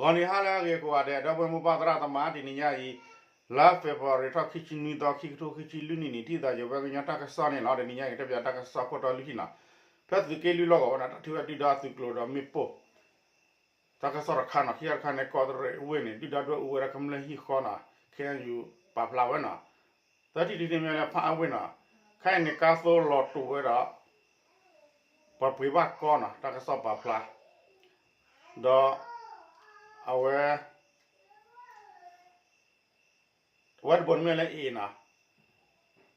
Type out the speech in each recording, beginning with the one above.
ဂီၤနံၤဟါလၢအဂ့ၤကိးဂၤဒဲး ဒီပုၢ်ဝဲၢ်မိၢ်ပၢ်သရၣ်သမါ တနံၤညါအံၤ လါ February ထီၣ်ခံဆံနွံသီ ခံကထိခံဆံလွံၢ်နံၣ်န့ၣ် ထံၣ်သးယဝဲကညီတၢ်ကစီၣ်န့ၣ်လီၤ. တနံၤညါအံၤတဲပၠးတၢ်ကစီၣ်ခိၣ်တီလွံၢ်ထံၣ်နီၤ, ဖဲသုးက့လွံၢ်လီၢ်ကဝီၤနီၤ တၢ်ထုးဝဲဒုၣ်ဒါအသုးကျိၤဒီးမ့ၣ်ပိၢ် တၢ်ကစီၣ်တခါနီၤ, ခံခါတခါန့ၣ် ကီးတရံးဝ့ၢ်န့ၣ် ဒုၣ်ဒါဒွဲၣ်အူဝဲဒၣ်ကမျၢၢ်ဟံၣ်ဃီနီၤ, ခဲအံၤ ပာ်ဖျါဝဲနီၤ, သၢထံၣ်တထံၣ်မ့ၢ်လၢဖးအါဝ့ၢ်နီၤ, ခဲအံၤန့ၣ် ကါသိလီၤတိာ်ဝဲဒီး ပှၤပှ့ၤဘၣ်ကီနီၤ တၢ်ကစီၣ်ပာ်ဖျါ, ဒီး အဝဲ ဝဲတဘိန့ၣ်မ့ၢ်လၢအ့ၣ်နီၤ,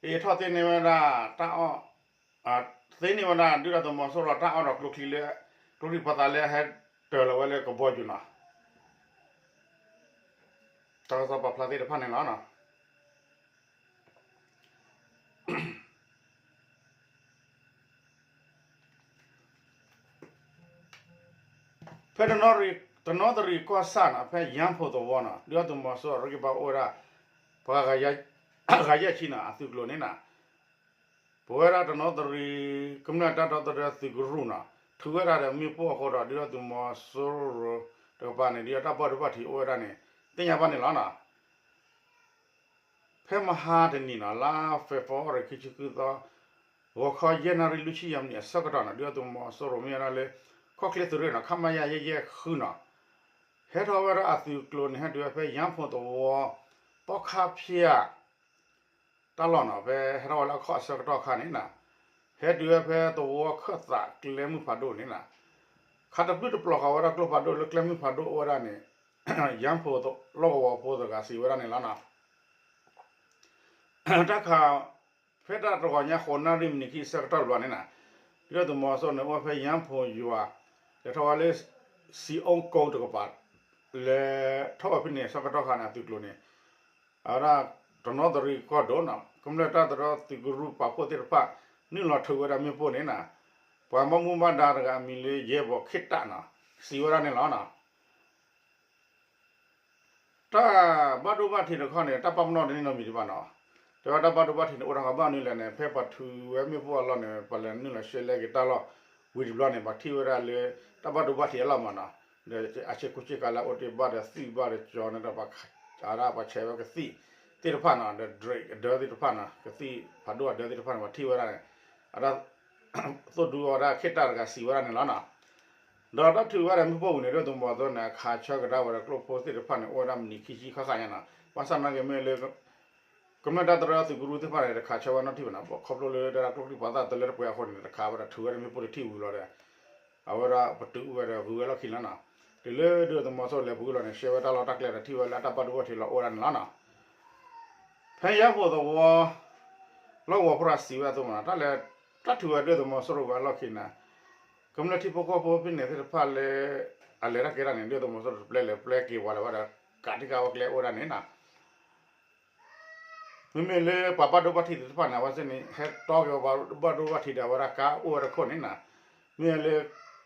အ့ၣ်ထီၣ်သ့န့ၢ်ဝဲဒၣ် တၢ်အီၣ် သ့န့ၢ်ဝဲဒၣ်ဒုၣ်ဒါသုးမီၤစိရိၤတၢ်အီၣ်ဒီးကျိချံလၢ ကျိချံပှၤသးလၢအဟဲတၢၤလီၤဝဲလၢကဘီယူၤနီၤ, တၢ်ကစီၣ်ပာ်ဖျါသ့ၣ်တဖၣ်န့ၣ်လီၤ. ဖဲ တနီသရံၣ်ကီၢ်ဆၣ်နီၤ ဖဲယၣ်ဖိသဝီနီၤ ဒုၣ်ဒါသုးမီၤစိရိၤအရ့ကဘၣ်အိၣ်ဝဲဒၣ် ပှၤဂၤယဲၢ်ဆံနီၤ အသုးကျိၤန့ၣ်နီၤ, ပဝဲဒၣ်တနီသရံၣ် ကမျၢၢ်တၢ်ဒီသဒၢသုးကရူၢ်နီၤ ထုးဝဲဒၣ်ဒီးမ့ၣ်ပိၢ်အဃိဒီး ဒုၣ်ဒါသုးမီၤစိရိၤတကပၤန့ၣ် ဒုၣ်ဒါတၢ်ဘၣ်ဒိဘၣ်ထံးအိၣ်ဝဲဒၣ်န့ၣ် သ့ၣ်ညါဘၣ်န့ၣ်လီၤနီၤ. ဖဲမဟါတနံၤနီၤ လါ February ခံဆံဃုသီ ဂီၤခီယဲၢ်နၣ်ရံၣ်လွံၢ်ဆံယဲၢ်မံးနံးအဆၢကတီၢ်နီၤ ဒုၣ်ဒါသုးမီၤစိရိၤမ့ၢ်ဝဲဒၣ်လၢ ခီၣ်ချ့သုးရ့ၣ်နီၤ ခမရ ယဲၢ်ယဲၢ်ဃုနီၤ ဟဲထီၣ်ဝဲဒၣ်အသုးကျိၤန့ၣ် ဟဲတုၤဝဲဖဲယၣ်ဖိသဝီ ပီခါဖၠၣ် တၢ်လီၢ်နီၤ ဖဲဟဲထီၣ်ဝဲလၢအခီၣ်အဆၢကတီၢ်ခါန့ၣ်နီၤ ဟဲတုၤဝဲဖဲသဝီခၢၣ်သးကျဲမုၢ်ဖးဒိၣ်န့ၣ်နီၤ ခးတပျုၢ်တပျီၤဃာ်ဝဲဒၣ်ကျိဖးဒိၣ်လၢကျဲမုၢ်ဖးဒိၣ်အိၣ်ဝဲဒၣ်န့ၣ် ယၣ်ဖိလီၢ်ကဝီၤဖိတဂၤစံးဝဲဒၣ်န့ၣ်လီၤနီၤ. တၢ်ခး ဖဲတၢ်တဂီၤညါဃိးနၣ်ရံၣ်မံးနံးခံအဆၢကတီၢ်တဘျီန့ၣ်နီၤ ဒုၣ်ဒါသုးမီၤစိရိၤန့ၣ် အိၣ်ဝဲဖဲယၣ်ဖိယွၤ လဲၤထီၣ်ဝဲလၢ စံးအူကီတကပၤ လဲၤထီၣ်ဝဲဖဲန့ၣ်အဆၢကတီၢ်ခါန့ၣ် အသုးကျိၤန့ၣ် အဝဲဒၣ် တနီသရံၣ်ကီၢ်ဒိၣ်နီၤ ကမျၢၢ်တၢ်ဒီသဒၢသုးကရူၢ်ပာ်ဖှိၣ်သ့ၣ်တဖၣ် နုာ်လီၤထုးဝဲဒၣ်မ့ၣ်ပိၢ်န့ၣ်နီၤ ပှၤဘၣ်မူဘၣ်ဒါတဂၤအမံၤလၢယဲၢ်ဘီၤခ့ၣ်တၣ်နီၤ စံးဝဲဒၣ်န့ၣ်လီၤနီၤ. တၢ်ဘၣ်ဒိဘၣ်ထံးတခီန့ၣ် တၢ်ပာ်ပနီၣ်တန့ၢ်နီတမံၤဒံးဘၣ်နီၤ. တဲဝဲတၢ်ဘၣ်ဒိဘၣ်ထံးန့ၣ် အိၣ်ဒၣ်ဃီဘၣ်မနုၤလဲၣ်န့ၣ် ဖဲပှၤထုးဝဲမ့ၣ်ပိၢ်အလီၢ်န့ၣ် ပှၤလဲၤနုာ်လီၤရှဲလဲက့ၤတၢ်လီၢ်ဝံၤတဘျီန့ၣ် ပှၤထံၣ်ဝဲဒၣ်လၢ တၢ်ဘၣ်ဒိဘၣ်ထံးအလီၢ်မးနီၤ. ဒီးအဆ့ကူဆ့ကၤလၢအအိၣ်တ့ၢ်ဘၣ်ဒီးသွံၣ်ဘၣ်ဒီးကၠီန့ၣ်ဒီး အဒၣ်ပှၤဆဲးဝဲကသံၣ်သ့ၣ်တဖၣ်နီၤ ဒီး drake အဒၢသ့ၣ်တဖၣ်နီၤ ကသံၣ်ဖးဒိၣ်အဒၢသ့ၣ်တဖၣ်န့ၣ် ပှၤထံၣ်ဝဲဒၣ်န့ၣ် အဒၣ် သိၣ်ဒူအီၤဒၣ်ခ့ၣ်တၢ်တဂၤစံးဝဲဒၣ်န့ၣ်လီၤနီၤ. ဒီးတၢ်ထုးဝဲဒၣ်မ့ၣ်ပိၢ်ဝံၤန့ၣ် ဒုၣ်ဒါသုးမီၤစိရိၤန့ၣ် အခးဆၢကဒါဝဲဒီးကျိဖိသ့ၣ်တဖၣ်န့ၣ် အိၣ်ဝဲဒၣ်မံးနံးခံဆံဃၣ်ဃၣ်ညါနီၤ. ဘၣ်ဆၣ်သနာ်က့မ့ၢ်လၢ ကမျၢၢ်တၢ်တရၢသုးကရူၢ်သ့ၣ်တဖၣ်န့ၣ် တခးဆၢဝဲနီတထံၣ်ဘၣ်နီၤ. ခီဖျိလၢဒၣ်ကျိချံပှၤသးတလၢတပှဲၤအဃိန့ၣ် တခးဝဲဒီးထုးဝဲဒၣ်မ့ၣ်ပိၢ်တထံၣ်ဝံၤလီၤဒီး အဝဲဒၣ်ပတုာ်အူဝဲဒီးဂုၤဝဲလီၢ်ခံလီၤနီၤ. တုၤလၢဒုၣ်ဒါသုးမီၤစိရိၤလဲၤပူၤလီၤန့ၣ် ရှဲဝဲတၢ်လီၢ်တၢ်ကျဲဒီးထံၣ်ဝဲလၢအတၢ်ဘၣ်ဒိဘၣ်ထံးလီၤအိၣ်ဝဲဒၣ်န့ၣ်လီၤနီၤ. ဖဲယၣ်ဖိသဝီ လီၢ်ကဝီၤဖိတဂၤစံးဝဲအသိးမးနီၤ တၢ်လဲၤ တၢ်ထုးဝဲဒုၣ်ဒါသုးမီၤစိရိၤဝဲအလီၢ်ခံန့ၣ် ကမျၢၢ်ထံဖိကီၢ်ဖိဖဲန့ၣ်သ့ၣ်တဖၣ်လၢ အလဲၤတၢ်ကဲတၢ်န့ၣ် ဒုၣ်ဒါသုးမီၤစိရိၤတပျဲလဲၤပျဲက့ၤဝဲလၢၤဝဲဒီး ကးတံၢ်ကးဝဲကျဲအိၣ်ဝဲဒၣ်န့ၣ်နီၤ. မ့မ့ၢ်လၢပှၤဘၣ်ဒိဘၣ်ထံးသ့ၣ်တဖၣ်န့ၣ် အဝဲသ့ၣ်န့ၣ် ဟဲတီက့ၤဝဲပှၤဘၣ်ဒိဘၣ်ထံးဒီးအဝဲဒၣ်ကါအိၣ်ဝဲတခိၣ်န့ၣ်နီၤ. မ့ၢ်လၢ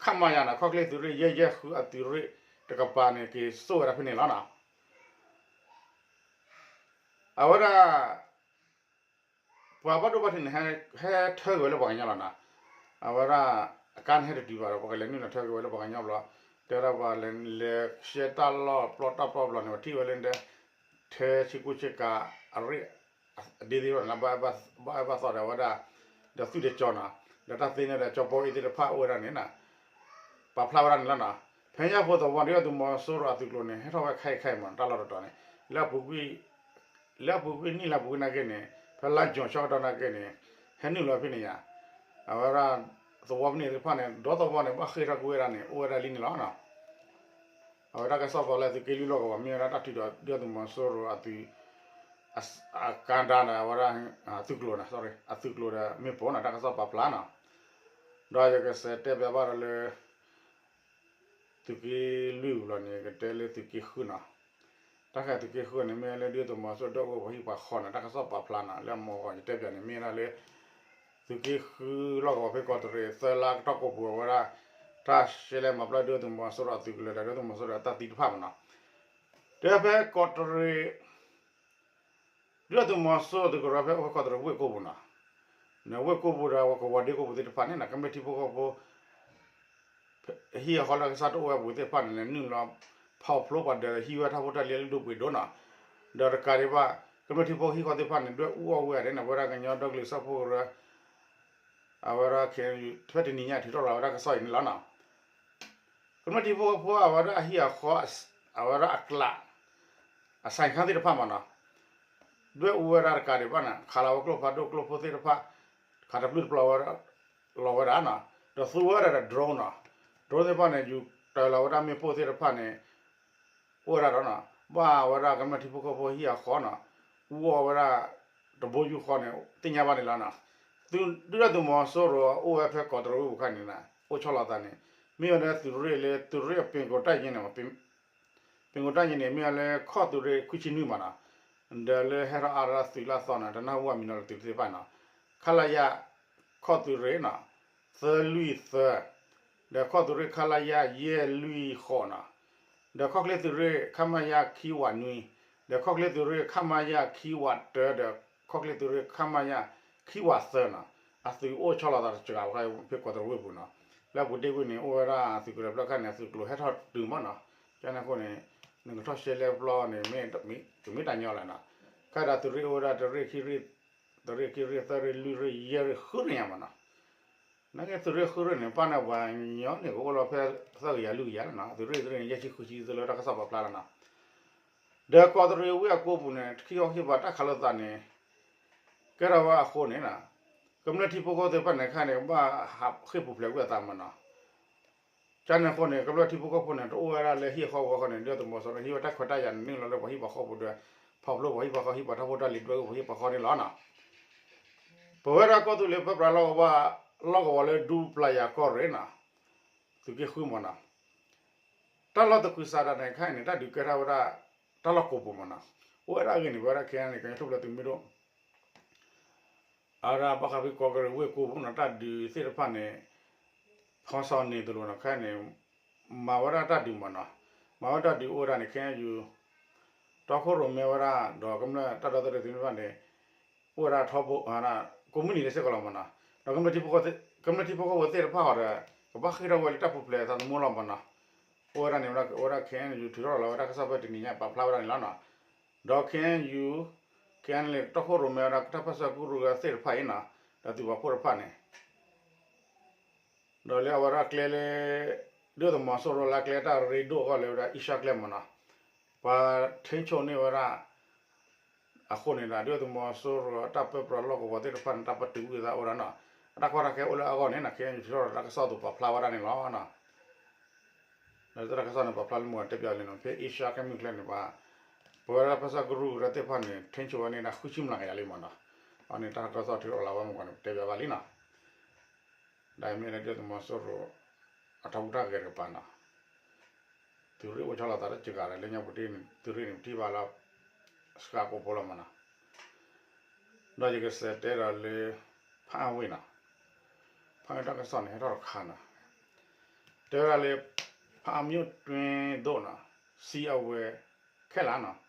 ခမရ နီၤ ခီၣ်ချ့သုးရ့ၣ်ယဲၢ်ယဲၢ်ဃုအသုးရ့ၣ်တကပၤန့ၣ် က့ၤစိာ်ဝဲဒၣ်ဖဲန့ၣ်လီၤနီၤ. အဝဲဒၣ် ပှၤဘၣ်ဒိဘၣ်ထံးန့ၣ် ဟဲထၢက့ၤဝဲလၢပှၤကညီလီၤနီၤ. အဝဲဒၣ် အကါန့ၣ်ဟဲတတုၤဘၣ်ဒီး ပှၤကလဲၤနုာ်လီၤထၢက့ၤဝဲလၢပှၤကညီဘျီ, တဲဝဲဒၣ်ပှၤလဲၤလဲၤရှဲတၢ်လီၢ်ပျီတၢ်ပျီဘျီန့ၣ် ပှၤထံၣ်ဝဲလၢဒဲ ထဲဆ့ကူဆ့ကၤအရ့ၣ် ဒ်သိးန့ၣ် ဘၣ်အဲၣ်ဘၣ်သီဒီးဝဲဒၣ် ဒီးသွံၣ်ဒီးကၠီနီၤ, ဒီးတၢ်သ့န့ၣ်ဒီးကၠီပိအ့ၣ်သ့ၣ်တဖၣ်အိၣ်ဝဲဒၣ်န့ၣ်နီၤ, ပာ်ဖျါဝဲဒၣ်န့ၣ်လီၤနီၤ. ဖဲယၣ်ဖိသဝီ ဒုၣ်ဒါသုးမီၤစိရိၤအသုးကျိၤန့ၣ် ဟဲထီၣ်ဝဲခဲအံၤခဲအံၤမး တၢ်လီၢ်တတီၤန့ၣ် လၢအပူၤကွံာ် လၢအပူၤကွံာ်နံၣ်လၢအပူၤကွံာ်နာ်က့န့ၣ် ဖဲလါယူၤဆၢကတီၢ်နာ်က့န့ၣ် ဟဲနုာ်လီၤဖဲန့ၣ်ယါ, အဝဲဒၣ် သဝီဖဲန့ၣ်သ့ၣ်တဖၣ်န့ၣ် ဒီသဝီန့ၣ် ဘၣ်ဃ့ၢ်ထီၣ်ကွံာ်ဝဲဒၣ်န့ၣ် အိၣ်ဝဲဒၣ်လံန့ၣ်လီၤနီၤ. အဝဲတၢ်ကစီၣ်ပာ်ဖျါလၢသုးက့လွံၢ်လီၢ်ကဝီၤ မ့ၢ်ဝဲဒၣ်တၢ်ထုးဒီးဒုၣ်ဒါသုးမီၤစိရိၤအသုး အကါဒါဒီးအဝဲဒၣ် သုးကျိၤန့ၣ် sorry အသုးကျိၤဒီးမ့ၣ်ပိၢ်န့ၣ် တၢ်ကစီၣ်ပာ်ဖျါနီၤ. ဒီးယကစးတဲပၠးဘၣ်ဒီးလၢ သုးက့လွံၢ်ဝံၤလီၤန့ၣ် ကတဲလၢသုးက့ဃုနီၤ. တၢ်ဃးသုးက့ဃုန့ၣ် မ့ၢ်လၢဒုၣ်ဒါသုးမီၤစိရိၤဒိၣ်ဝဲပှၤဟံၣ်ပှၤဃီန့ၣ် တၢ်ကစီၣ်ပာ်ဖျါနီၤ လၢအမီၢ်ဂီၤ ယတဲပၠးန့ၣ် မ့ၢ်ဝဲဒၣ်လၢ သုးက့ဃုလီၢ်ကဝီၤဖဲကီးတရံးသၢလါကတီၢ်ကိးပူၤဝဲဒၣ် တၢ်ရှဲလဲမၤပျီဒုၣ်ဒါသုးမီၤစိရိၤအသုးကလၢၤဒီးဒုၣ်ဒါသုးမီၤစိရိၤအတၢ်သံတဖၣ်မးနီၤ. တဲဖဲကီးတရံး ဒုၣ်ဒါသုးမီၤစိရိၤသုးကရၢဖဲအိၣ်ဖဲကီးတရံးဝ့ၢ်ကိပူၤနီၤ, ဝ့ၢ်ကိပူၤဒီးဝဲကဝီၤဒ့ကိပူၤသ့ၣ်တဖၣ်န့ၣ်နီၤ ကမျၢၢ်ထံဖိကီၢ်ဖိ ဟံၣ်အဃီလၢကစၢ်တအိၣ်ဝဲအပူၤသ့ၣ်တဖၣ်န့ၣ် လဲၤနုာ်လီၤ ဖီၣ်ဖျိပှၤဒီးဟံးဝဲတၢ်ဖိတၢ်လံၤလၢဒိၣ်ပှ့ၤဒိၣ်နီၤ, ဒီးတကးဒံးဘၣ် ကမျၢၢ်ထံဖိကီၢ်ဖိဟံၣ်ဃီသ့ၣ်တဖၣ်န့ၣ် ဒွဲၣ်အူအီၣ်ဝဲဒၣ်န့ၣ် အဝဲဒၣ်ကညီဒီကလုာ်စၢဖှိၣ်ကရၢ အဝဲဒၣ် ခဲအံၤ ဖဲတနံၤညါထုးထီၣ်လီၤဝဲဒၣ်တၢ်ကစီၣ်အံၤန့ၣ်လီၤနီၤ. ကမျၢၢ်ထံဖိကီၢ်ဖိအဝဲဒၣ်အဟံၣ်အဃီ အဝဲဒၣ်အကျး အဆိုင်ခန်းသ့ၣ်တဖၣ်မ့ၢ်နီၤ, ဒွဲၣ်အူဝဲဒၣ်တကးဒံးဘၣ်န့ၣ် ခးလီၤဝဲကျိဖးဒိၣ်ကျိဖိသ့ၣ်တဖၣ် ခးတပျုၢ်တပျီၤဝဲ လီၤဝဲဒၣ်နီၤ, ဒီးသူဝဲဒၣ်ဒီး drone နီၤ, drone သ့ၣ်တဖၣ်န့ၣ် ယူၤတၢၤလီၤဝဲဒၣ်မ့ၣ်ပိၢ်သ့ၣ်တဖၣ်န့ၣ် အိၣ်ဝဲဒၣ်ဒီးနီၤ, ဘၣ်ဝဲဒၣ်ကမျၢၢ်ထံဖိကီၢ်ဖိဟံၣ်အဃီနီၤ, အူအီၣ်ဝဲဒၣ် တဘိယူၢ်ဃီန့ၣ် သ့ၣ်ညါဘၣ်န့ၣ်လီၤနီၤ. ဒုၣ်ဒါသုးမီၤစိရိၤအိၣ်ဝဲဖဲကီးတရံးဝ့ၢ်ပူၤခါန့ၣ် အိၣ်ဆီလီၤသးန့ၣ် မ့ၢ်ဝဲလၢသုးရ့ၣ်လၢသုးရ့ၣ်အပ့ၤကိးတၢ်ယ့န့ၣ် ပ့ၤကိးတၢ်ယ့န့ၣ် မ့ၢ်ဝဲလၢခီၣ်သုးရ့ၣ်ခွံဆံနွံမ့ၢ်နီၤ, ဒီးလၢဟဲထီၣ်အါထီၣ်သုးလၢအသီန့ၣ် တနၢ်ဟူဘၣ်မံၤနီၤလၢသုးသ့ၣ်တဖၣ်နီၤ, ခလရ ခီၣ်သုးရ့ၣ်နီၤ သၢလွံၢ်သၢ, ဒီးခီၣ်သုးရ့ၣ် ခလရ ယဲၢ်လွံၢ်ဃိးနီၤ, ဒီးခီၣ်ချ့သုးရ့ၣ် ခမရ ခံဝးနွံ, ဒီးခီၣ်ချ့သုးရ့ၣ် ခမရ ခံဝးတၢ ဒီးခီၣ်ချ့သုးရ့ၣ် ခမရ ခံဝးသၢနီၤ, အသုးအိၣ်ဆီလီၤသးတစှၤဘၣ်ဖဲကီးတရံးဝ့ၢ်ပူၤနီၤ, လၢအပူၤတ့ၢ်ကွံာ်န့ၣ် အိၣ်ဝဲဒၣ်သုးကရၢဖျၢၣ်ခါန့ၣ် အသုးကျိၤဟဲထီၣ်တုၤမ့ၢ်နီၤ, ကန့ၣ်အဃိန့ၣ် နကထီၣ်ရှဲလဲပျီန့ၣ် မ့ၢ်တမ့ၢ်တၢ်ညီလၢၤနီၤ, ခဲဒၣ်သုးရ့ၣ်အိၣ်ဝဲဒၣ်တရ့ၣ်ခံရ့ၣ်, သုးရ့ၣ်ခံရ့ၣ် သၢရ့ၣ် လွံၢ်ရ့ၣ် ယဲၢ်ရ့ၣ် ဃုရ့ၣ်ညါမ့ၢ်နီၤ နာ်က့သုးရ့ၣ်ဃုရ့ၣ်န့ၣ် ပာ်န့ၢ်ပှၤညီန့ၣ် ကအိၣ်လီၤဖဲသၢကယၤလွံၢ်ကယၤလီၤနီၤ, သုးရ့ၣ်သုးရ့ၣ်န့ၣ် ယဲၢ်ဆံဃုဆံသုးလၢတၢ်ကစီၣ်ပာ်ဖျါလီၤနီၤ, ဒီးကီးတရံးဝ့ၢ်အကိပူၤန့ၣ် ခံခီခံပၤတၢ်ခးလိာ်သးန့ၣ် ကဲထီၣ်ဝဲအဃိန့ၣ် ကမျၢၢ်ထံဖိကီၢ်ဖိသ့ၣ်တဖၣ်န့ၣ်ခါန့ၣ် ဘၣ်ဟးဃ့ၢ်ပူၤဖျဲးကွံာ်အသးမ့ၢ်နီၤ, ကန့ၣ်အဃိန့ၣ် ကမျၢၢ်ထံဖိကီၢ်ဖိန့ၣ် တအိၣ်ဝဲဒၣ်လၢဟံၣ်အဃီပူၤအဃိန့ၣ် ဒုၣ်ဒါသုးမီၤစိရိၤန့ၣ် ဟံးဝဲတၢ်ခွဲးတၢ်ယာ်န့ၣ် နုာ်လီၤလၢပှၤဟံၣ်ပှၤဃီပူၤဒီး ဖီၣ်ဖျိပှၤဟံၣ်ပှၤဃီ ဟံၣ်ပှၤတၢ်ဖိတၢ်လံၤဒွဲၣ်အူပှၤဟံၣ်ပှၤဃီန့ၣ်လီၤနီၤ, ပဝဲဒၣ်ကီၢ်သူလ့ၤပၢပြးလီၢ်ကဝီၤ လီၢ်ကဝီၤလၢဒူပျၢ်ယၤကီၢ်ရ့ၣ်နီၤ, သုးက့ဃုမ့ၢ်နီၤ, တၢ်လီၢ်သကုၤဆးဒးန့ၣ် ခဲအံၤန့ၣ် တၢ်ဒုးကဲထီၣ်ဝဲဒၣ် တၢ်လီၢ်ကိးပူၤမ့ၢ်နီၤ, အိၣ်ဝဲဒၣ်အဂ့ၢ်န့ၣ် ပဝဲဒၣ်ခဲအံၤန့ၣ် ကညီထူၣ်ဖျဲးသုးမုၢ်ဒိၣ် အဝဲဒၣ်ဘၣ်ဃးဖဲကီးကရံးဝ့ၢ်ကိပူၤနီၤ တၢ်ဒုးသ့ၣ်တဖၣ်န့ၣ် ဖီစီန့ၣ်တလိၤနီၤ ခဲအံၤန့ၣ် မၤဝဲဒၣ်တၢ်ဒုးမ့ၢ်နီၤ, မၤဝဲတၢ်ဒုးအိၣ်ဝဲဒၣ်န့ၣ် ခဲအံၤ တီခိၣ်ရိၣ်မဲဝဲဒၣ် ဒီးကမျၢၢ်တၢ်ဒီသဒၢသုးသ့ၣ်တဖၣ်န့ၣ် အိၣ်ဝဲဒၣ်ထီဘိ ကိးမုၢ်နံၤလၢစ့ၢ်ကီးလီၤမ့ၢ်နီၤ, ဒီးကမျၢၢ်ထံဖိကီၢ်ဖိသ့ၣ်တဖၣ်အီၤဒီး ကဘၣ်ဃ့ၢ်ထီၣ်ဝဲလၢတၢ်ပူၤဖျဲးသးသမူလီၤမ့ၢ်နီၤ, အိၣ်ဝဲဒၣ်န့ၣ်ဝဲဒၣ် အိၣ်ဝဲဒၣ် ခဲအံၤ ထုးထီၣ်လီၤဝဲဒၣ်တၢ်ကစီၣ်ဖဲတနံၤညါ ပာ်ဖျါဝဲဒၣ်န့ၣ်လီၤနီၤ, ဒီး ခဲအံၤ ခဲအံၤန့ၣ် တီခိၣ်ရိၣ်မဲဝဲဒၣ် တၢ်ပၢဆှၢကရူၢ်ကရၢသ့ၣ်တဖၣ်အံၤနီၤ, ဒီးသုးပာ်ဖှိၣ်တဖၣ်န့ၣ် ဒီးလၢအဝဲဒၣ်ကျဲလၢ ဒုၣ်ဒါသုးမီၤစိရိၤလၢအကျဲတၢ်ရ့ဒိၣ်အဂီၢ်လၢဝဲဒၣ် အ့ရှါကျဲမ့ၢ်နီၤ, ပှၤထိန်းချုပ်န့ၢ်ဝဲဒၣ် အဃိန့ၣ်ဒီး ဒုၣ်ဒါသုးမီၤစိရိၤအတၢ်ပၢပြးလီၢ်ကဝီၤသ့ၣ်တဖၣ်န့ၣ် တၢ်ပတုာ်ကွံာ်သးအိၣ်ဒၣ်နီၤ, အတၢ်ကီတၢ်ခဲအိၣ်လၢအဂီၢ်န့ၣ်နီၤ ခဲအံၤထုးထီၣ်ဒီးတၢ်ကစီၣ်အသိးပာ်ဖျါဝဲဒၣ်န့ၣ်လီၤနီၤ. ဒီးတၢ်ကစီၣ်န့ၣ် ပာ်ဖျါလၢမုၢ်ဂီၤတဲပၠးလံနီၤ ဖဲအ့ရှါကဲမုၢ်ကျဲန့ၣ် ပှၤ ပဝဲဒၣ်ပၢဆှၢကရူၢ်ကရၢသ့ၣ်တဖၣ်န့ၣ် ထိန်းချုပ်ဝဲန့ၣ်ဒၣ်ဃုဆံမျးကယၤလံမ့ၢ်နီၤ, အန့ၣ်တၢ်ကစီၣ်ထုးထီၣ်လၢဝဲမုၢ်ဂီၤန့ၣ် ပတဲပၠးဘၣ်လံနီၤ. ဒီးမ့ၢ်လၢဒုၣ်ဒါသုးမီၤစိရိၤ အတၢ်ဟူးတၢ်ဂဲၤတကပၤနီၤ, သုးရ့ၣ်အိၣ်ဆီလီၤသးတစှၤဒီး လၢညါပူၤတ့ၢ်န့ၣ် သုးရ့ၣ်န့ၣ် ပထံၣ်ဘၣ်လၢ စှၤကိးဖိလီၤမ့ၢ်နီၤ. ဒီးယကစးတဲဒီးလၢ ဖၣ်အၣ်ဝ့ၢ်နီၤ, ဖၣ်အၣ်ဝ့ၢ်တၢ်ကစီၣ်န့ၣ် ဟဲထီၣ်တခါနီၤ, တဲဝဲဒၣ်လၢ ဖၣ်အၣ်မြို့တွင်း သို့နီၤ, စံးအဝဲ ခဲလၢာ်နီၤ,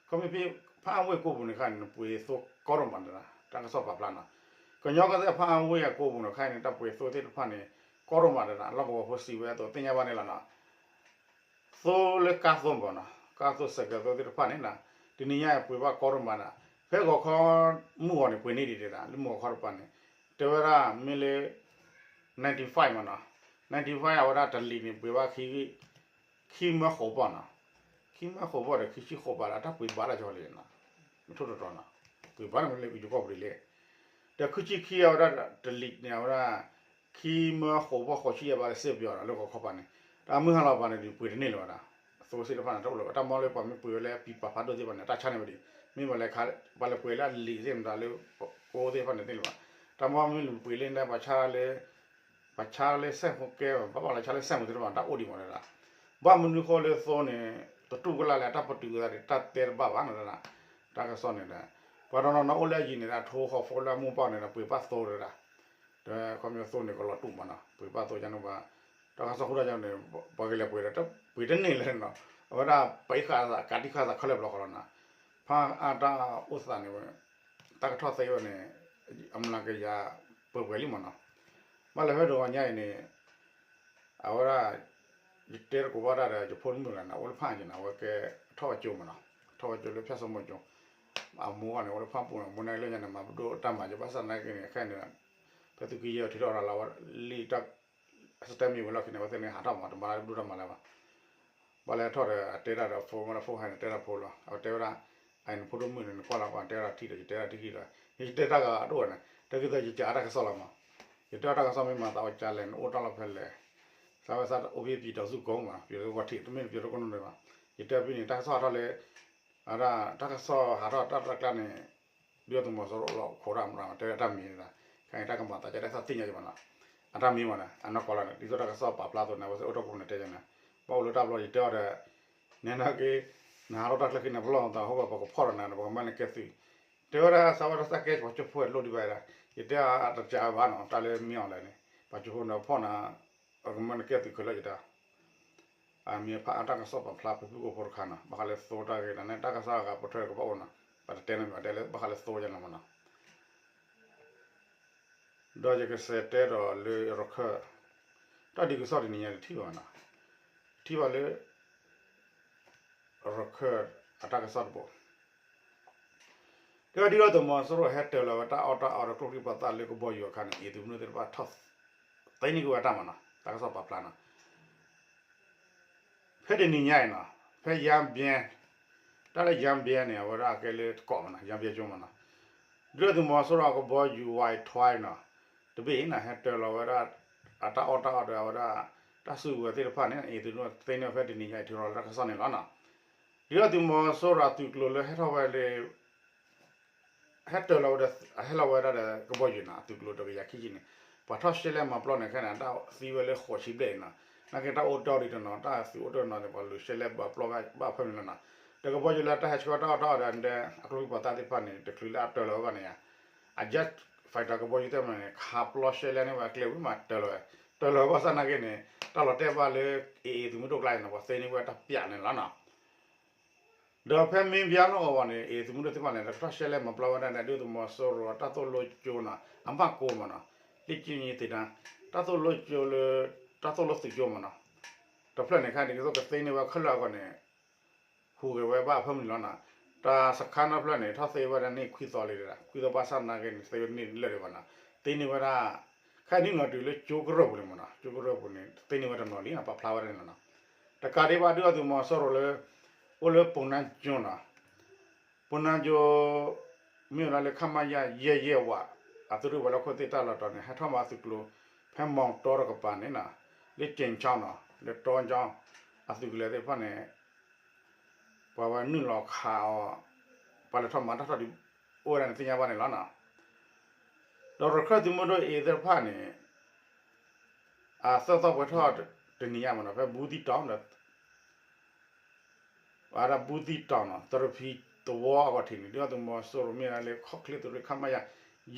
ခီမ့ၢ်ဖဲ ဖၣ်အၣ်ဝ့ၢ်ကိပူၤန့ၣ်ခါန့ၣ် ပှ့ၤသိကီဒိၣ်မးနီၤ တၢ်ကစီၣ်ပာ်ဖျါနီၤ, ကညီကီၢ်စဲၣ်ဖၣ်အၣ်ဝ့ၢ်အကိပူၤနီၤ ခဲအံၤန့ၣ် တၢ်ပှ့ၤသိသ့ၣ်တဖၣ်န့ၣ် ကီဒိၣ်မးနီၤ လီၢ်ကဝီၤဖိစံးဝဲအသိးသ့ၣ်ညါဘၣ်န့ၣ်လီၤနီၤ. သိလၢကါသိမ့ၢ်နီၤ, ကါသိစဲးကဲးသိသ့ၣ်တဖၣ်န့ၣ်နီၤ, တနံၤညါအံၤပှ့ၤဘၣ်ကီဒိၣ်မးနီၤ, ဖဲဂီၤခီမုၢ်ဂီၤန့ၣ် ပှ့ၤန့ၢ်ဒံးဒၣ် လၢမုၢ်ဂီၤခီတပၤန့ၣ်, တဲဝဲဒၣ်မ့ၢ်လၢ ninety five မ့ၢ်နီၤ, ninety five အဝဲဒၣ်တလံာ်န့ၣ် ပှ့ၤဘၣ် ခံမၢဃိးပီၢ်နီၤ, ခံမၢဃိးပီၢ်ဒီး ခံဆံဃိးဘးဒီး တၢ်ပှ့ၤဘၣ်လၢကၠီလံနီၤ, မ့ၢ်ထိၣ်တတီၤနီၤ, ပှ့ၤဘၣ်န့ၣ်မ့ၢ်လၢကယူၤကီၢ်ပူၤလံ, ဒီးခံဆံခံအဝဲဒၣ်တလံာ်န့ၣ် အဝဲဒၣ် ခံမၢဃိးပီၢ်ဃိးဆံယဲၢ်ဘးလၢစ့ပယီၤဒီး လၢဂီၤခီပၤန့ၣ်, တၢ်မုၢ်ဟါလီၤပၤန့ၣ်ဒီး ပှ့ၤတန့ၢ်လၢၤဝဲဒၣ်, အသိသ့ၣ်တဖၣ်န့ၣ် တအိၣ်လၢၤဝဲ, တၢ်မ့ၢ်လၢပှၤမ့ၢ်ပှ့ၤဝဲလၢပံာ်ပာ်ဖးဒိၣ်သ့ၣ်တဖၣ်န့ၣ် တၢ်ဆါန့ၢ်ဝဲဒံး, မ့ၢ်ပှၤလဲၤခး, ပှၤလဲၤပှ့ၤလၢအလံာ်သ့ၣ်မတၤလၢ ကိသ့ၣ်တဖၣ်န့ၣ်သ့ၣ်လၢၤဘၣ်, တၢ်မ့ၢ်မ့ၢ်လူၤပှ့ၤလၢန့ၣ် ပှၤဆါလၢ ပှၤဆါလၢစဲၣ်မူကဲ ဘၣ်ဘၣ်လီၤဆါလၢစဲၣ်မူသ့ၣ်တဖၣ် တၢ်အိၣ်ဒံးမးလၢၤဒၣ်, ဘၣ်မနုၤဃိလၢသိန့ၣ် တတူၢ်ကလာ်လၢတၢ်ပတုာ်သးဒီး တၢ်တဲတဘၣ်ဘၣ်နီၤဒၣ်, တၢ်ကစီၣ်န့ၣ်ဒီး ပှၤတနီၤနီၤအိၣ်လၢအယံၤန့ၣ်ဒီး ထိဃီၤဖိလၢအမိၢ်ပၢ်န့ၣ်ဒီး ပှ့ၤဘၣ်သိဒၣ်, ဒီးခီမ့ၢ်သိန့ၣ်ကလီၤတူာ်မးနီၤ ပှ့ၤဘၣ်သိကန့ၣ်ဘၣ်, တၢ်ကစီၣ်ဃုာ်တၢ်ကန့ၣ် ပှၤကလဲၤပှ့ၤဒီး ပှ့ၤတန့ၢ်လၢၤနီၤ, အဝဲဒၣ်ပှၤအံၤဃာ်သး ကးတံၢ်ဃာ်သးခဲလၢာ်ဘျီဃီလီၤနီၤ, ဖးအါတၢ်အိၣ်သးန့ၣ်ဝဲ တၢ်ကထီၣ်သ့ဝဲန့ၣ် အမျးကယၤပှဲၤပှဲၤလံမးနီၤ, ဘၣ်လၢဖဲဒိးဝဲညါအံၤန့ၣ် အဝဲဒၣ် ယတဲတကိးဘၣ်တၢ်ဒီး ယဖိမုၣ်ဂၤန့ၣ် အိၣ်လၢဖၣ်က့ၤန့ၣ် အဝဲကဲထီၣ်ဝဲကၠိမးနီၤ, ထီၣ်ဝဲကၠိလၢဖၠၣ်စီမိၤကၠိ, အမိၢ်ဂၤန့ၣ် အိၣ်လၢဖၣ်ပူၤန့ၣ် မိၢ်န့ၣ်လၢညါန့ၣ် မၤပဒိၣ်တၢ်မၤယဘၣ်ဆၣ်သနာ်က့န့ၣ် ခဲအံၤန့ၣ် ဖဲသုးက့ယဲၢ်ထံထီၣ်ရၤလီၤဝဲလံတၢ် စတဲမံၤဝဲလီၢ်ခံန့ၣ် အဝဲသ့ၣ်န့ၣ်ဟးထီၣ်မး တမၤလၢပဒိၣ်တၢ်မၤလၢၤဘၣ်. ဘၣ်လဲၤထီၣ်ဒီး အတဲတၢ်ဒီးဖိမးဒီး ဖိဟဲန့ၣ် တဲတၢ်ဖိလီၤ အဝဲတဲဝဲဒၣ်, အအံၤနဖိဒိၣ်မုၣ်န့ၣ် နကွၢ်လီၤကွၢ် တဲဝဲဒၣ်ထံၣ်ဒီး ယတဲဒၣ်ထံၣ်ခံဒီး ယတဲတၢ်ဂၤအဒိၣ်ဝဲန့ၣ် တၢ်ဂ့ၢ်သၢယကးအတၢ်ကစီၣ်လီၤမး, ယတဲအတၢ်ကစီၣ်မ့ၢ်မၤသးဝဲကလဲၣ် နအိၣ်တၢ်လီၢ်ဖဲလဲၣ်, သးဝဲသးအိၣ်ဖဲပျံၤတီၤစုကိးမး ပျံၤတီၤကီၢ်ထံး တမ့ၢ်ပျံၤတီၤကီၢ်နီၢ်ဒဲးဘၣ်, ယတဲဖဲန့ၣ် တၢ်ကစီၣ်ဟးထီၣ်လၢ အဒၣ်တၢ်ကစီၣ်ဟးထီၣ်တၢ်တၢ်ကျါန့ၣ် ဒုၣ်ဒါသုးမီၤစိရိၤလီၤခိးတၢ်မရၤ တဲဝဲတၢ်မံၤဒၣ်, ခဲအံၤတၢ်ကမၤသးကဲဒၣ်သးသ့ၣ်ညါယဘၣ်နီၤ, အတၢ်မံၤမးန့ၣ် အနီၢ်ကီၢ်လီၤန့ၣ် ဒ်သိးတၢ်ကစီၣ်ပာ်ဖျါအသိးန့ၣ် အဝဲသ့ၣ်အိၣ်တၢ်ကပူၤန့ၣ်တဲယၤန့ၣ်, ဘၣ်အိၣ်လၢတၢ်ဘျီယတဲအီၤဒီး နဲနာ်က့ နဟးထီၣ်တၢ်ချၢခံန့ၣ် ပလီၢ်သးဟိၣ်ဘၣ် ပကဖီၣ်ဒီးနၤဒီး ပကမၢနကဲသုး, တဲဝဲဒၣ် သးဝဲဒၣ်သးကဲပှၤကၠိဖိဝဲလိၣ်ဒံးဘၣ်ဒၣ်, ယတဲအတကးဘၣ်နီၤ တၢ်လၢမ့ၢ်အီၤလဲၣ်န့ၣ် ပှၤကၠိဖိန့ၣ်ဖီၣ်နၤ ပကမၢနကဲသုးခဲလၢာ်ယတၢ် အမ့ၢ်ဖးအါတၢ်ကစီၣ်ပာ်ဖျါဖုၣ်ဖုၣ်ကိာ်ဖိတခါနီၤ ဘၣ်ဃးလၢသိတၢ်ဂ့ၢ်န့ၣ် တၢ်ကစီၣ်အဂၤပိာ်ထွဲကဘၣ်အိၣ်နီၤ, ပတတဲန့ၣ်မ့ၢ်တဲလၢဘၣ်ဃးလၢသိယဲၢ်နီၤမးနီၤ, ဒီးယကစးတဲဒီးလၢရခၢၣ် တၢ်ဒုးကစီၣ်တနံၤညါတထံၣ်ဘၣ်နီၤ, ထံၣ်ဘၣ်လၢ ရခၢၣ်အတၢ်ကစီၣ်တဘိ တဲဝဲဒၣ်ဒုၣ်ဒါသုးမီၤစိရိၤဟဲတၢၤလီၤဝဲတၢ်အီၣ်တၢ်အီဒီးကျိချံမျိာ်သၣ်လၢကဘီယူၤအခါန့ၣ် အံၤသုးမုၢ်ဒိၣ်သ့ၣ်တဖၣ်ထီၣ်သ့န့ၢ်က့ၤဝဲတၢ်မးနီၤ တၢ်ကစီၣ်ပာ်ဖျါနီၤ, ဖဲတနံၤညါအံၤနီၤ ဖဲယၣ်ဘျဲ တၢ်လၢယၣ်ဘျဲန့ၣ် အဝဲဒၣ်အကဲလၢတကိးမးနီၤ ယၣ်ဘျဲကၠိမးနီၤ, ဒုၣ်ဒါသုးမီၤစိရိၤအကဘီယူၤ Y twelve နီၤ တဘ့ၣ်အံၤနီၤ ဟဲတၢၤလီၤဝဲဒၣ် အတၢ်အီၣ်တၢ်အီဒီးအဝဲဒၣ် တၢ်စုကဝဲၤသ့ၣ်တဖၣ်န့ၣ် အံၤသုးမုၢ်ဒိၣ်သ့န့ၢ်ဖဲတနံၤညါအံၤထုးထီၣ်လၢတၢ်ကစီၣ်န့ၣ်လီၤနီၤ, ဒုၣ်ဒါသုးမီၤစိရိၤအသုးကျိၤလၢဟဲထီၣ်ဝဲလၢ ဟဲတၢၤလီၤဝဲဒီး ဟဲလီၤဝဲဒၣ်ဒီးကဘီယူၤနီၤ အသုးကျိၤတကယၤခံဆံန့ၣ် ပှၤထီၣ်ရှဲလဲမၤပျီန့ၣ်ခဲန့ၣ် တၢ်သံဝဲလၢဃိးဆံဘျဲၣ်အံၤနီၤ, နာ်က့တၢ်အိၣ်တီၢ်ဒံးတနီၤ တၢ်သုးအိၣ်တီၢ်တနီၤန့ၣ် ပှၤလူၤရှဲလဲဘၣ်ပျီဘၣ်ဖၢမုၢ်လီၤနီၤ, ဒီးကဘီယူၤလၢတၢ်ဟဲဆှၢတၢ်အီၣ်တၢ်အီဒီး အကျိချံမျိာ်သၣ်သ့ၣ်တဖၣ်န့ၣ် တချုးလၢအတၢၤလီၤဝဲဘၣ်န့ၣ်ဧါ, အ jet fighter ကဘီယူၤသ့ၣ်မးန့ၣ် ခးပျီရှဲလဲန့ၢ်ဝဲအကျဲဝံၤမးတၢၤလီၤဝဲ, တၢၤလီၤဝဲဘၣ်ဆၣ်နာ်က့န့ၣ် တၢ်လီၤတဲာ်ဘၣ်လၢ AA သုးမုၢ်ဒိၣ်ကျါအံၤနီၤ ပှၤသ့န့ၢ်ဝဲတၢ်ပျးန့ၣ်လီၤနီၤ ဒီးဖဲမ့ၢ်ဘၣ်နီၢ်ဂီၤဝဲန့ၣ် AA သုးမုၢ်ဒိၣ်သ့ၣ်တဖၣ်န့ၣ် ကထီၣ်ရှဲလဲမၤပျီဝဲဒၣ်န့ၣ် ဒုၣ်ဒါသုးမီၤစိရိၤအတၢ်သိၣ်လိကၠိနီၤ အမၢ်ကိမးနီၤ, လ့ၣ်ကၠံသ့တၢ် တၢ်သိၣ်လိကၠိလၢ တၢ်သိၣ်လိသုးကၠိမးနီၤ, တဖျၢၣ်န့ၣ်ခါန့ၣ် ဒ်သိးကသ့န့ၢ်ဝဲခဲလၢာ်အဂီၢ်န့ၣ် ဟူးဂဲၤဝဲဘၣ်အဖၢမုၢ်လီၤနီၤ, တၢ်စခါနီတဖျၢၣ်န့ၣ် ထီၣ်သ့ဝဲဒၣ်န့ၣ်ခွံသီလံဒီး ခွံသီဘၣ်ဆၣ်နာ်က့န့ၣ် သ့ဝဲန့ၣ်လၢာ်ဒံးဘၣ်နီၤ, သ့န့ၢ်ဝဲဒၣ် ခဲအံၤနုာ်လီၤတုၤလၢကၠိကရၢၢ်ပူၤန့ၣ်မးနီၤ, ကၠိကရၢၢ်ပူၤန့ၣ် သ့န့ၢ်ဝဲတနီၤလံနီၤ ပာ်ဖျါဝဲဒၣ်န့ၣ်လီၤနီၤ, တကးဒံးဘၣ်ဒုၣ်ဒါသုးမီၤစိရိၤလၢ အိၣ်လၢပူၤနါကၠိနီၤ ပူၤနါကၠိ မ့ၢ်ဝဲဒၣ်လၢ ခမရ ယဲၢ်ယဲၢ်ဝး အသုးရ့ၣ်ဝဲၤလီၢ်ခိၣ်သ့ၣ်တၢ်လီၢ်တတီၤန့ၣ် ဟဲထီၣ်မၤသုးကျိၤ ဖဲမီၤတီတကပၤန့ၣ်နီၤ, လၢကၠ့ၣ်ကၠီနီၤ လၢတီကၠီ အသုးကလၢၤသ့ၣ်တဖၣ်န့ၣ် ပှၤဝဲနုာ်လီၤခးအီၤ ပှၤလဲၤထီၣ်မၤတၢ်ထီၣ်ဒုး အိၣ်ဝဲဒၣ်န့ၣ်သ့ၣ်ညါဘၣ်န့ၣ်လီၤနီၤ, ဒီးရခၢၣ်သုးမုၢ်ဒိၣ်အံၤသ့ၣ်တဖၣ်န့ၣ် အသၢသီပှဲၤထီၣ်တနံၤညါမးနီၤ ဖဲဘူးသံတီၤဒီး ဝဲဒၣ်ဘူးသံတီၤနီၤ သရဖံသဝီအဂီၢ်ထံးန့ၣ် ဒုၣ်ဒါသုးမီၤစိရိၤမ့ၢ်ဒၣ်လၢခီၣ်ချ့သုးရ့ၣ် ခမရ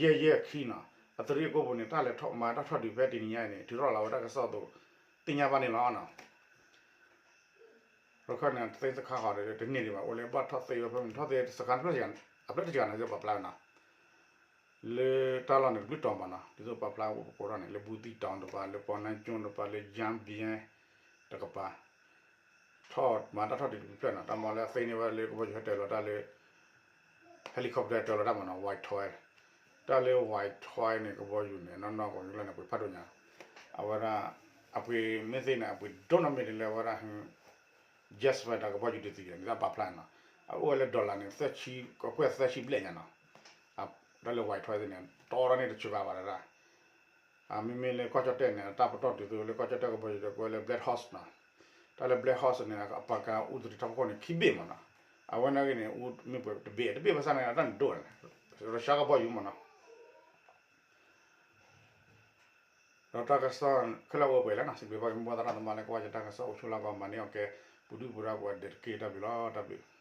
ယဲၢ်ယဲၢ်ခံနီၤ အသုးရ့ၣ်အကိာ်ပူၤန့ၣ် တၢ်လဲၤထီၣ်မၤတၢ်ထီၣ်ဒုးဖဲတနံၤညါအံၤန့ၣ် ထုးထီၣ်လီၤဝဲတၢ်ကစီၣ်အသိး သ့ၣ်ညါဘၣ်န့ၣ်လီၤနီၤ ရခၢၣ်န့ၣ် တသ့စခါဃီဒီး တန့ၢ်ဒံးဘၣ် အိၣ်လၢဘၣ်ထီၣ်သ့ဝဲဖဲမ့ၢ်ထီၣ်သ့စခါတဖျၢၣ် အဖျၢၣ်တကၤန့ၣ် ပာ်ဖျါနီၤ လၢတၢ်လီၢ်န့ၣ်တဘျုးတီၤမးနီၤ ဒ်သိးပာ်ဖျါအိၣ်ပကိးထီၣ်န့ၣ် လၢဘူးသံတီၤတပၤ လၢပီနါကၠိတပၤ လၢယၣ်ဘံယဲတကပၤ ထီၣ်မၤတၢ်ထီၣ်ဒုးတဖျၢၣ်နီၤ တၢ်မၤလၢအသ့န့ၢ်ဝဲလၢကဘီယူၤဟဲတၢၤလီၤတၢ်လၢ helicopter တၢၤလီၤတၢ်မးနီၤ Y twelve တၢ်လၢ Y twelve န့ၣ် ကဘီယူၤန့ၣ် နီၢ်နီၢ်ကီၢ်ယူၤလၢန့ၣ် ပှ့ၤဖးဒိၣ်ညါ အဝဲဒၣ် အပှ့ၤမ့ၢ်သ့န့ၣ် အပှ့ၤဒိၣ်နီၢ်မ့ၢ်ဒ်လဲၣ် အဝဲဒၣ် jet fighter ကဘီယူၤတသံန့ၣ် တၢ်ပာ်ဖျါနီၤ အအိၣ်ဝဲလၢ dollar န့ၣ် သၢဆံ ကကွဲၢ်သၢဆံဘျဲၣ်ညါနီၤ တၢ်လၢ Y twelve သ့ၣ်န့ၣ် တီထီၣ်န့ၢ်တစှၤဘၣ်ဒၣ် မ့မ့ၢ်လၢကီၢ်ကၠီၣ်တဲၣ်န့ၣ် တၢ်ပတီၢ်တုၤသိးလၢကီၢ်ကၠီၣ်တဲၣ်ကဘီယူၤဒီး ကွဲးလၢ Black Hawk နီၤ တၢ်လၢ Black Hawk န့ၣ် အပာ်ကါအူသရံးထီၣ်ဖီခိၣ်န့ၣ် ခံဘ့ၣ်မးနီၤ အဝဲနာ်က့န့ၣ် အူမ့ၢ်ပှဲၤတဘ့ၣ် တဘ့ၣ်ဘၣ်ဆၣ်န့ၣ် အတၢ်န့ၣ်ဒိၣ်န့ၣ် ရၢၡါကဘီယူၤမးနီၤ ဒီးတၢ်ကစီၣ်ခဲလၢာ်အိၣ်ပှဲၤလံနီၤ စံးဘျုးဘၣ်က့ၤမိၢ်ပၢ်သရၣ်သမါလၢကွၢ်ယတၢ်ကစီၣ်အိၣ်ဆူၣ်လၢကီၢ်မၤန့ၢ်အီၣ်ကဲ ပူၤဒုၣ်ပူၤဒါပှၤဒဲးတက့ၢ်တၢ်ဘျုးလီၤ တၢ်ဘျုး